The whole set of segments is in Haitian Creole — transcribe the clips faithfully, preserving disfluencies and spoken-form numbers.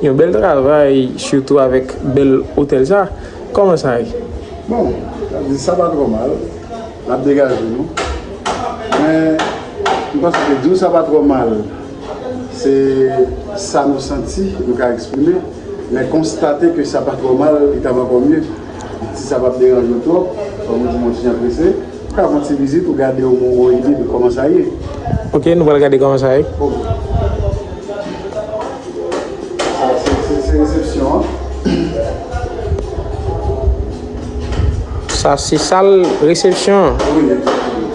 Yon bèl travay, sitou avèk bèl otèl sa. Kòman sa ye? Bon, sa di sa pa twò mal. N ap degaje nou. Men, m panse ke di w sa pa twò mal, se sa nou santi, nou ka eksprime. Men konstate ke sa pa twò mal, li t ap ankò mye. Si sa p ap deranje w twòp, kòm ou di m yon ti jan prese, ou ka fè yon ti vizit, ou gade, ou gen yon ide de kòman sa ye. Ok, nou pral gade kòman sa ye. Ok. Sa, se, se, se resepsyon an. Sa, se sal resepsyon an. Wi, egzakteman.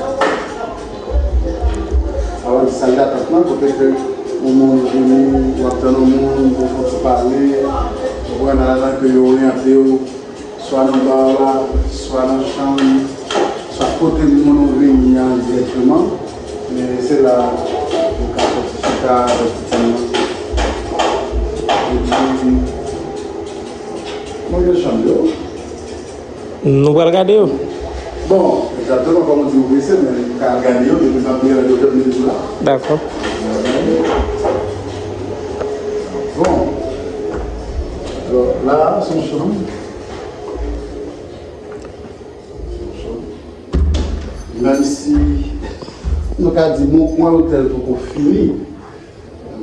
Alò, se sal datant lan, kote ke yon moun vini, w ap tann yon moun, pou fè yon ti pale, ou konprann, nan la ke yo oryante w, swa nan ba la, swa nan chanm, swa kote moun ou vini an dirèkteman. Men se la ou ka soti chita avèk ti fanm nan. Epi, mwen gen chanm yo. Nou pral gade yo. Bon, egzakteman, kòm ou di, ou prese, men nou ka al gade yo, depi n ap gade yo, yo vin tou la. Dakò. Bon. Alò, la, se yon chanm. Menm si nou ka di, bon, pwen otèl poko fini,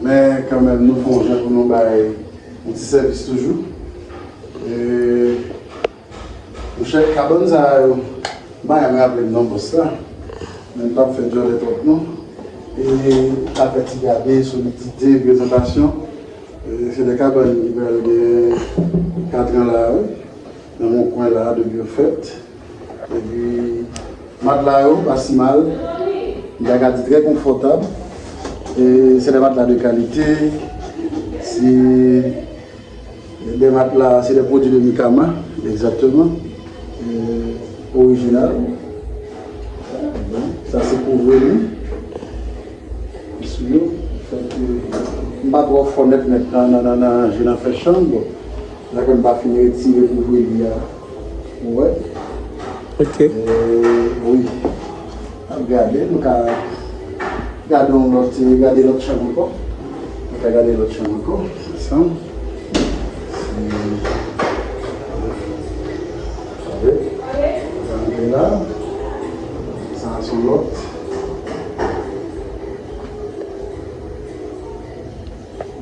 men kanmenm, nou fè yon jan pou nou bay yon ti sèvis toujou. E, monchè, kabann sa yo, m pa janm raple m non bòs la, men m p ap fè djòlè twòp non. E, m ap fè ti gade, solidite, prezantasyon. E, se de kabann ki pral gen katran la, wi. Nan yon kwen la, depi yo fèt. Epi, matla yo pa si mal. M ta ka di trè konfòtab. E se de matla de kalite. Se de matla, se de pwodui de Mikama, egzakteman. E, orijinal. Bon, sa se kouvri li. Sou yo, fèt, m pa twò fò nèt nèt nan, nan, nan, nan je nan fè chanm, bon. Dakò, m pa fin retire kouvri li a. Ou wè? Ok. E, wi. Ap gade, nou ka gade yon lòt, gade lòt chanm ankò. Nou ka gade lòt chanm ankò, ansanm. Gade. Gade la. Sa a se yon lòt.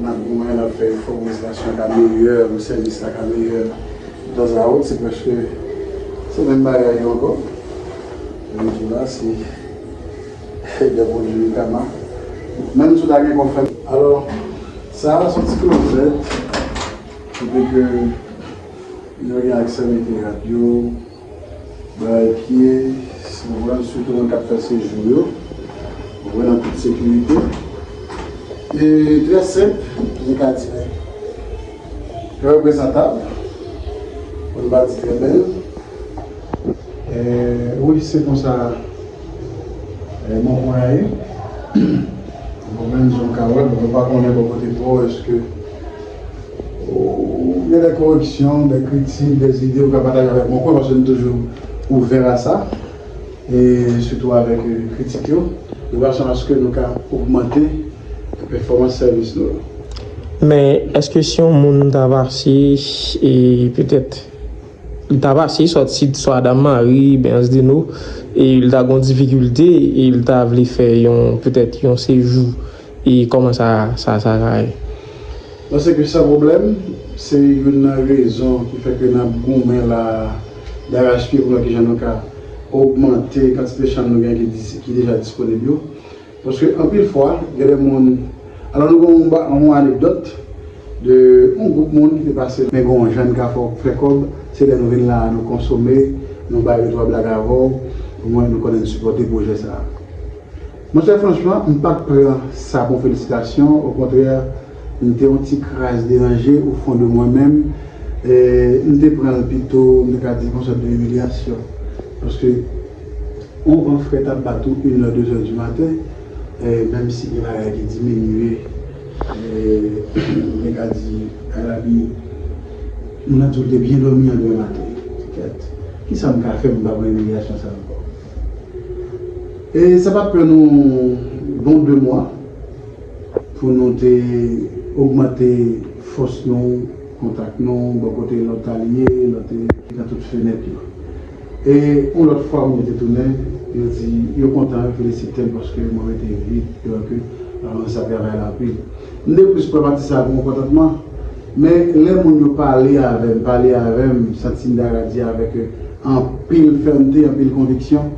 N ap goumen, n ap fè efò pou enstalasyon ka meyè, pou sèvis la ka meyè. Tanzawot, se prèske se menm bagay yo ankò. Menm tou la, se de pwodui Mikama. Menm si w ta gen kòb fè. Alò, sa a se yon ti klozèt. Kote ke yo gen aksè mete rad yo, bay pye, si w konprann, sitou moun k ap fè sejou yo, w konprann, an tout sekirite. E trè senp, byen ka di, men trè reprezantab, pou n pa di trè bèl. E, wi, se konsa, e, mon pwen a ye. Bon, menm jan w ka wè, bon, nou pa konnen bò kote pa w, èske ou gen de koreksyon, de kritik, de ide ou ka pataje avèk mwen, paske nou toujou ouvè a sa, e sitou avèk, e, kritik yo, de fason aske nou ka ogmante pèfòmans sèvis nou yo. Men, èske si yon moun ta pase, e petèt, li ta pase, sòti swa Dam Mari, ben, Anse des Naux, e li ta gon difikilte, e li ta vle fè yon, petèt, yon sejou, e kòman sa, sa, sa ka ye? Bon, se ke san pwoblèm, se youn nan rezon ki fè ke n ap goumen la, darachpye pou wè kijan nou ka ogmante kantite chanm nou gen ki dis-, ki deja disponib yo. Paske anpil fwa, gen de moun, alò nou gen yon ba-, yon anekdòt de yon gwoup moun ki te pase, men gen yon jan n ka fè, fè kòb, se lè nou vin la, nou konsome, nou bay de twa blag avè w, omwen nou konnen n sipòte pwojè sa a. Monchè, franchman, m pa t pran sa pou felisitasyon, okontrè, m te yon ti kras deranje o fon de mwen menm, e m te pran l pito, m te ka di, yon sòt de imilyasyon. Paske yon van frèt ap bat ou inè, dezè di maten, e menm si gen bagay ki diminye, e m te ka di, alabi, moun nan di w te byen dòmi an demen maten. Kèt, kisa m ka fè pou m pa pran imilyasyon sa ankò? E sa pa t pran nou bon de mwa pou nou te Ogmante fòs nou, kontak nou, bò kote lòt alye, lòt, nan tout fenèt yo. E yon lòt fwa, moun yo te tounen, yo di yo kontan, yo felisite m paske mwen rete vit, yo wè ke, ah, sa travay la anpil. M te plis pran pati sa pou yon kontantman, men lè moun yo pale avè m, pale avè m, santi m ta ka di avèk, euh, anpil fèmte, anpil konviksyon,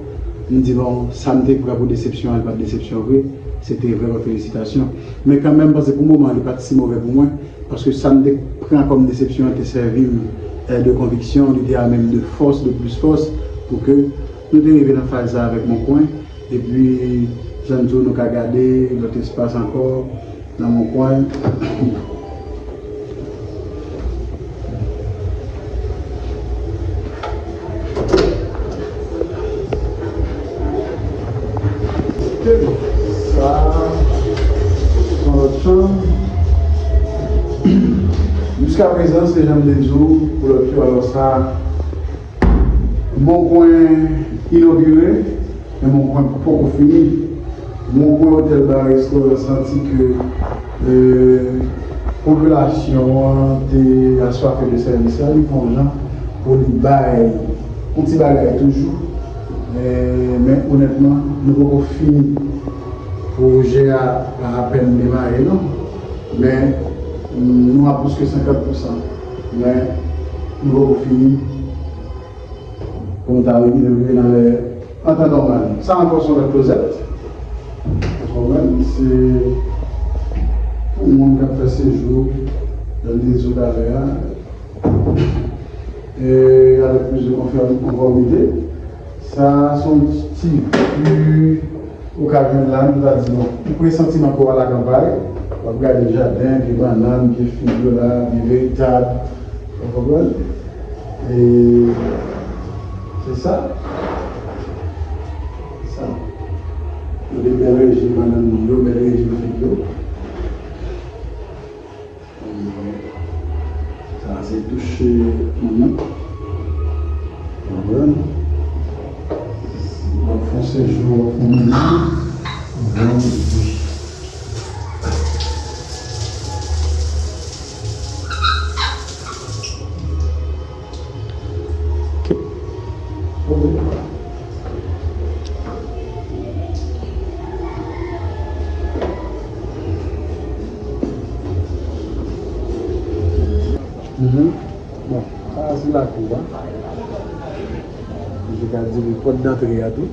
m di, bon, sa m te pran pou desepsyon an, li pa t desepsyon vre, se te vrèman felisitasyon. Men kanmenm, m panse pou moman an, li pa t si movè pou mwen, paske sa m te pran kòm desepsyon an te sèvi m, eh, de konviksyon, li te amenm de fòs, de plis fòs, pou ke nou te rive nan faz sa avèk Mon Kwen. Epi, jan m di w, nou ka gade lòt espas ankò nan Mon Kwen. Sa, se yon lòt chanm. Jiska prezan, se jan m te di w, pou lòt yo, alò sa, Mon Kwen inogire, men Mon Kwen poko fini. Mon Kwen Hotel Bar Restaurant santi ke, euh, popilasyon an te aswafe de sèvis la, li fè yon jan pou li bay yon ti bagay toujou. Eh, men onètman, nou poko fini. Pwojè a pa apèn demare non, men nou a plis ke senkant pousan, men nou poko fini. Kòm ta rive, rive nan lè an tan nòmal. Sa ankò se yon lòt klozèt. Ou konprann? Se pou moun k ap fè sejou nan dezòd avè a. E avèk plis de konfòm-, konfòmite. Sa se yon ti vi ou ka jwenn la, nou ta di non. Ou presantiman ke w a lakanpay, w ap gade jaden, pye bannann, pye fig yo la, byen veritab. Ou konprann? E se sa. Se sa. Yo de bèl rejim bannann yo, bèl rejim fig yo. Sa se touche moun nan. Konprann? W ap fè yon sejou, w ap fè yon moun nan. Konprann? Ok. Ok. Mhm. Bon, sa a se lakou a. Misye ka di li pòt dantre a tou.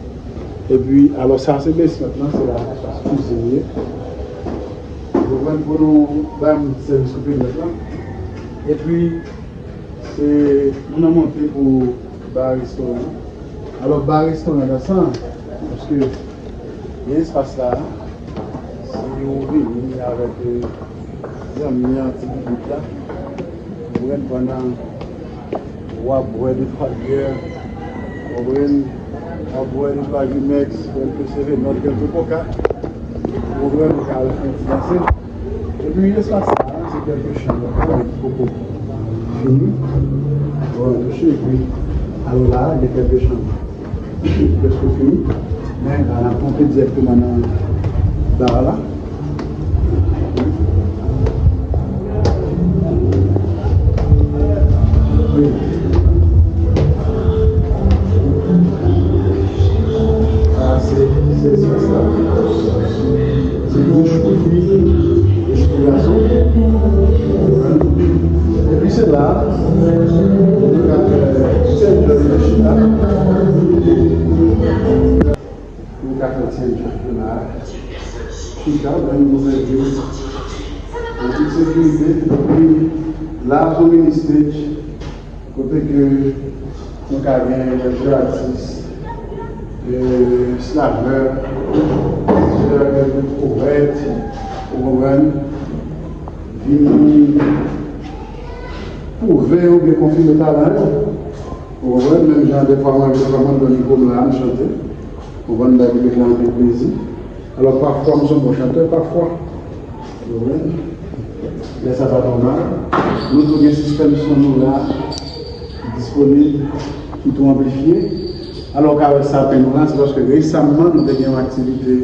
Epi, alò, sa a se basement lan, se la espas kizin ye. Ou konprann, pou nou bay moun sèvis pou pèmèt la. Epi, se, nou nan monte pou ba restoran. Alò, ba restoran nan sa, paske gen espas la, si ou vini avèk, eh, zanmi an, ti pitit la, ou konprann, pandan w ap bwè de twa byè, ou konprann, w ap bwè de twa Jumex, kèlke seven up, kèlke koka, ou konprann, ou ka al fè yon ti danse. Epi espas sa a, se kèlke chanm ankò ki poko fini. Bon, touche, epi, alò la, gen kèlke chanm ki prèske fini. Men, la, n ap monte dirèkteman nan bar la. Wi. Sa, se, se espas la. Se douch pou fi, douch pou gason. Epi se la, nou ka fè ti enjoy nan chita. Nou ka fè ti enjoy la. Chita, ban nou fè djòb. An tout sekirite, epi la, se yon mini stage. Kote ke nou ka gen lè jè atis, e, slamè, lè gen gwoup powèt, ou konprann, vini pwouve oubyen konfime talan yo. Ou konprann, menm jan dèfwa mwen, dèfwa mwen, ban mikwo m la, m chante. Ou konprann, bay piblik la anpil plezi. Alò, pafwa, m se yon bon chantè, pafwa. Ou konprann? Lè sa pa twò mal. Nou tou gen sistèm son nou la, ki disponib, ki tou anplifye. Alò, w ka wè sapè nou la, se paske resamman, nou te gen yon aktivite,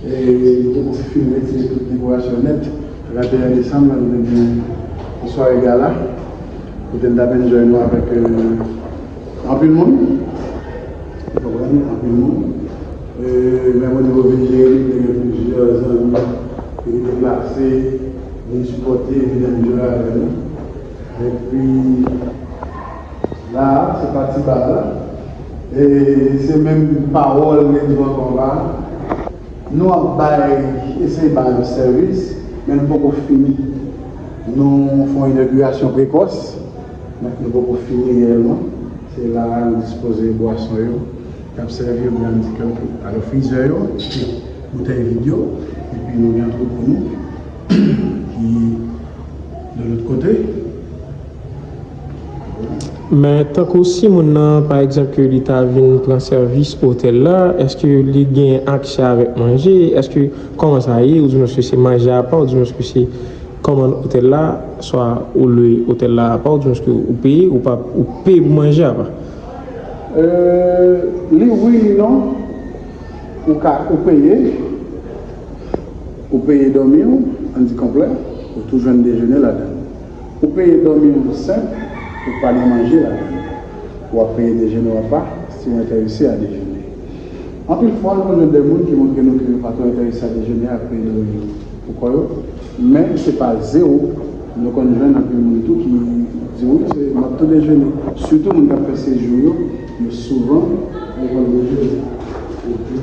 e, nou te poko fin retire tout dekorasyon nèt. Venteyen desanm la, nou te gen yon sware gala kote n t ap enjoy nou avèk, euh, anpil moun. Ou konprann? Anpil moun. E menm o nivo V J A, nou te gen plizyè zanmi ki te deplase, vin sipòte, vin enjoy avè nou. Epi, la, se pati ba la. E se menm pawòl ke nou ankò la. Nou ap bay, eseye bay yon sèvis, men nou poko fini. Nou fè yon inogirasyon prekòs, men nou poko fini reyèlman. Se la a nou dispoze bwason yo, k ap sèvi yo, byen di kèk. Alò, frizè yo, se boutèy vid yo, epi nou gen antrepo nou, ki de lòt kote. Men tankou si moun nan, pa egzanp, ke li ta vin pran sèvis otèl la, èske li gen aksè avèk manje? Èske, kòman sa ye? Oudimwens ke se manje apa, oudimwens ke se kòman otèl la, swa ou lwe otèl la apa, oudimwens ke ou peye, ou pa, ou peye pou manje apa? Euh, li wi, li non. Ou ka, ou peye, ou peye dòmi w, ann di konplè, ou tou jwenn dejene ladan l. Ou peye dòmi w senp, ou pa gen manje ladan l. W ap peye dejene w apa, si w enterese a dejene. Anpil fwa, nou konn jwenn de moun ki montre nou ke yo pa twò enterese a dejene ak peye dòmi yo pou kò yo, men se pa zewo. Nou konn jwenn anpil moun tou ki di, "Wi, se, m ap tou dejene." Sitou moun k ap fè sejou yo, yo souvan, yo konn dejene. Epi,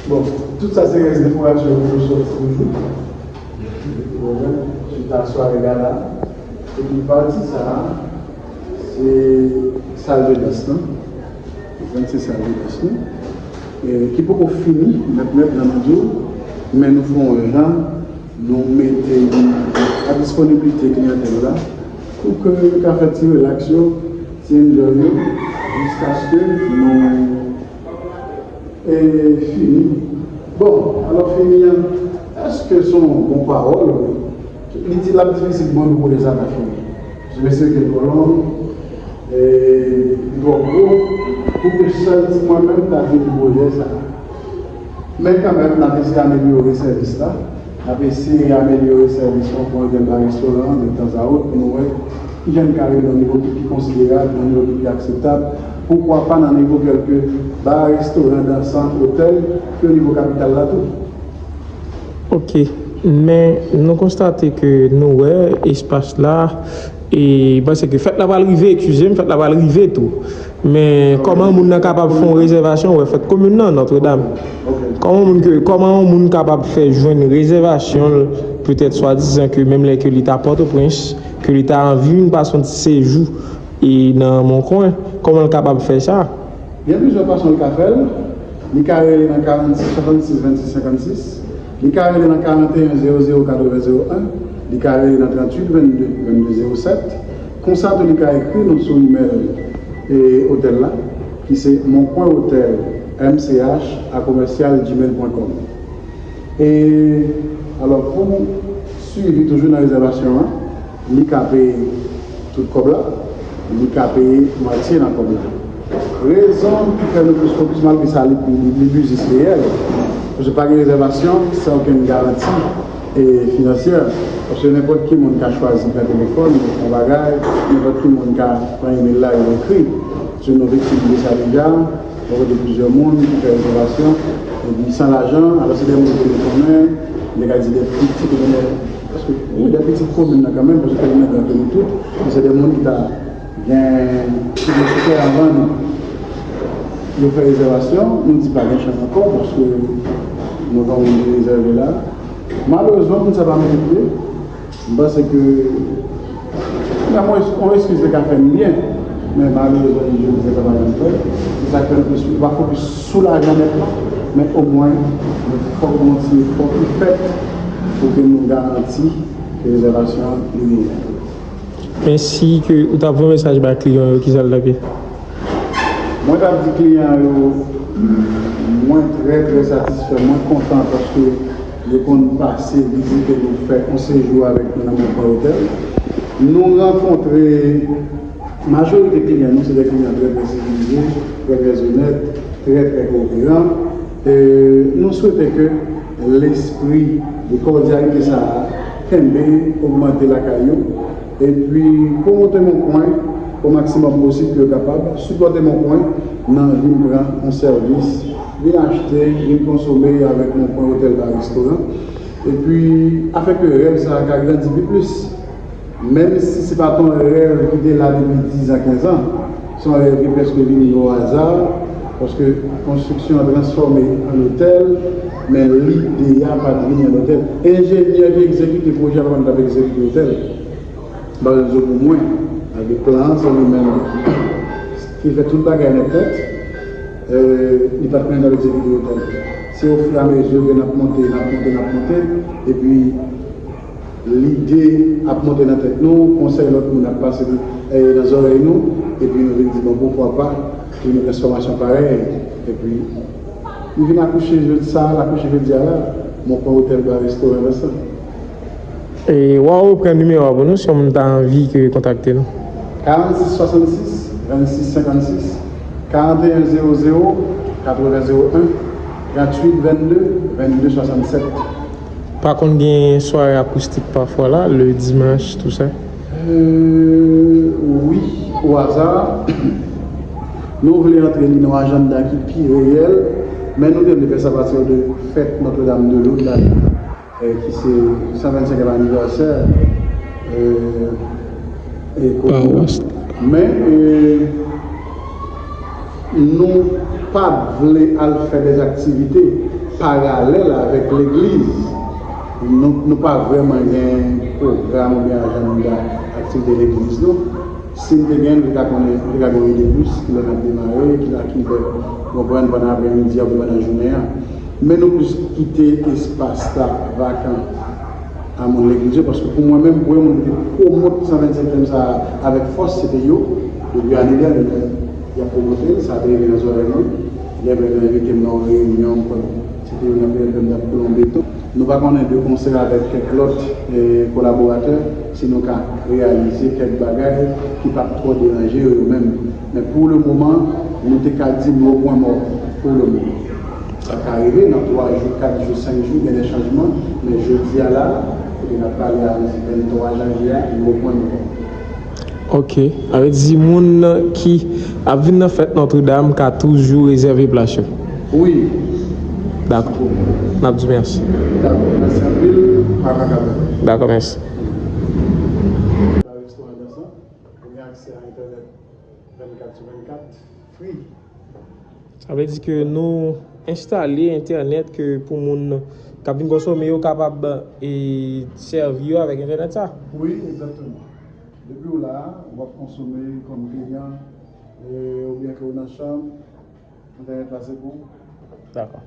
bon, tout sa se rès dekorasyon pou nou sòti toujou. Bon, chita sware gala. Epi pati sa a, se sal de dans lan. Donk, se sal de dans lan. E, ki poko fini nèt nèt, jan nou di w, men nou fè yon jan, nou mete li a disponiblite kliyantèl la, pou ke yo ka fè ti relaks yo, ti enjoy yo, jiskaske nou e fini. Bon, alò fini an, èske se yon bon pawòl? Li di l ap difisil pou mwen pou pwojè sa ta fini. Paske mesye ke twò long, e li twò gwo, pou ke sèl ti mwen menm ta vin pwojè sa. Men kanmenm, n ap eseye amelyore sèvis la. N ap eseye amelyore sèvis nou pou entèl ba restoran an, de tanzawòt, pou nou wè kijan n ka rive nan nivo ki pi konsiderab, nan nivo ki pi akseptab. Poukwa pa nan nivo kèlke ba, restoran, dansan, otèl, ki o nivo kapital la tou. Ok, men nou konstate ke nou wè espas la, e m panse ke fèt la pral rive, eskize m, fèt la pral rive tou. Men kòman moun nan kapab fè yon rezèvasyon, wè, fèt komin nan, Nòtredam. Kòman moun ke, kòman yon moun kapab fè jwenn rezèvasyon l, petèt swadizan ke menm lè ke li ta Pòtoprens, ke li ta anvi vin pase yon ti sejou e nan Monkwen, kòman l kapab fè sa? Gen plizyè fason li ka fè l. Li ka rele nan karannsis swasannsis vennsis senkannsis. Li ka rele nan karanteyen zewo zewo katreven zewo en. Li ka rele nan tranntuit vennde vennde zewo sèt. Konsa tou li ka ekri nou sou imèl, e, otèl la, ki se Mon Coin Hôtel M C H a commercial gmail point com. E, alò, pou swivi toujou nan rezèvasyon an, li ka peye tout kòb la, li ka peye mwatye nan kòb la. Rezon ki fè nou plis fokis, malgre sa, li, li, li biznis reyèl, paske pa gen rezèvasyon san okenn garanti, e, finansyè. Paske nenpòt ki moun ka chwazi pran telefòn, yon bagay, nenpòt ki moun ka pran imèl la, yo ekri. Paske nou vektim de sa deja, nou kote plizyè moun ki fè rezèvasyon, epi san lajan, alò se de moun ke nou konnen, de kalité de pitit, oubyen de, paske, wi, de pitit komin nan kanmenm, paske nou menm nou tout, men se de moun ki ta gen, ki te sou tè anvan nou. Yo fè rezèvasyon, nou di pa gen chans ankò, paske nou gen yon moun ki rezève la. Malerezman, moun sa pa merite. M panse ke, men mwen, yon eskiz te ka fè m byen, men malerezman, li jodi a sa pa janm fèt. Se sa k fè nou plis, nou pa fokis sou lajan nètman, men omwen, nou fòk gon ti efò ki fèt pou ke nou garanti ke rezèvasyon an li genyen. Men si ke ou t ap voye mesaj ba kliyan yo, kisa l t ap ye? Mwen t ap di kliyan yo, mwen trè, trè satisfè, mwen kontan paske yo konn pase vizite nou, fè yon sejou avèk nou nan Mon Coin Hôtel. Nou rankontre, majorite kliyan nou, se de kliyan trè, trè sivilize, trè, trè onèt, trè, trè koperan. E nou swete ke lespri E kòdyalite sa a, kenbe, ogmante lakay yo, epi pwomote Monpwen o maksimòm posib ke yo kapab, sipòte Monpwen nan vin pran yon sèvis, vin achte, vin konsome avèk Monpwen Otèl Ba Restoran. Epi, afin ke rèv sa a ka grandi pi plis. Menm si se pa t yon rèv ki te la depi diz an, kenz an, se yon rèv ki prèske vini o aza, paske konstriksyon an transfòme an otèl, men lide a pa t vini an otèl. Enjenyè ki egzekite pwojè a pa konn t ap egzekite otèl. M pa bezwen di w pou mwen, avèk plan an, se li menm ki fè tout bagay nan tèt, euh, li pa t konnen t ap egzekite otèl. Se ofiramezi ke n ap monte, n ap monte, n ap monte, epi lide ap monte nan tèt nou, konsèy lòt moun ap pase, eh, nan zòrèy nou, epi nou vin di, bon, poukwa pa, pou yon transfòmasyon parèy. Epi, li vin akouche jodi sa a, l akouche jodi a la, Monpwen Otèl Ba Restoran nan sa. E, w a reprann nimewo a pou nou, si yon moun ta anvi ke kontakte nou. Karannsis swasannsis, vennsis senkannsis, karanteyen zewo zewo, katreven zewo en, tranntuit vennde, vennde swasannsèt. Pa konn gen sware akoustik pafwa la, le dimanch, tou sa? Euh, wi, o aza. Nou vle antre li nan yon ajanda ki pi reyèl, men nou te vle fè sa apati de fèt Notre-Dame de Lourdes la, eh, ki se san vennsenkyèm anivèsè, eh, eh, Komo. Pawas. Men, eh, nou pa t vle al fè de aktivite paralèl avèk legliz. Nou, nou pa vrèman gen pwogram oubyen ajanda aktivite legliz, non. Si n te gen, nou te ka konnen, nou te ka gen yon ide plis, kilè n ap demare, kilè, kilè, w konprann, pandan aprèmidi a oubyen pandan jounen an. Men nou plis kite espas la vakan a moun legliz yo, paske pou mwen menm, premye moun ki te pwomòt san vennsenkyèm sa a avèk fòs, se te yo. Depi ane dènye, y ap pwomòte l, sa te rive nan zòrèy mwen. Lè mwen te envite m nan yon reyinyon, m kwè se te youn nan peryòd ke m t ap koule yon beton. Nou pa konnen de konsè avèk kèk lòt, eh, kolaboratè, si nou ka reyalize kèk bagay ki p ap twò deranje yo, yo menm. Men pou le moman, nou te ka di mo pwen mò pou le moman. Sa ka rive nan twa jou, kat jou, senk jou, gen de chanjman, men jodi a la, kote n ap pale a, se venntwa janvye a, nou reprann nou. Ok. Sa vle di moun ki ap vin nan fèt Nòtredam ka toujou rezève plas yo? Wi. Dakò. N ap di w mèsi. Dakò, mèsi anpil, Madan Kabèl. Dakò, mèsi. Nan restoran Dansan, ou gen aksè a entènèt vennkat sou vennkat, free. Sa vle di ke nou enstale entènèt ke pou moun k ap vin konsome yo kapab, e, sèvi yo avèk entènèt sa? Wi, egzakteman. Depi w la, w ap konsome kòm kliyan, e, oubyen ke w nan chanm, entènèt la se pou ou. Dakò.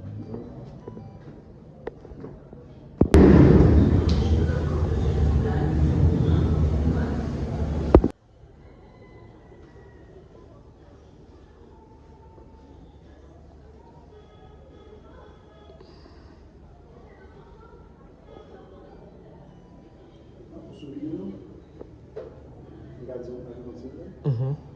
Mhm.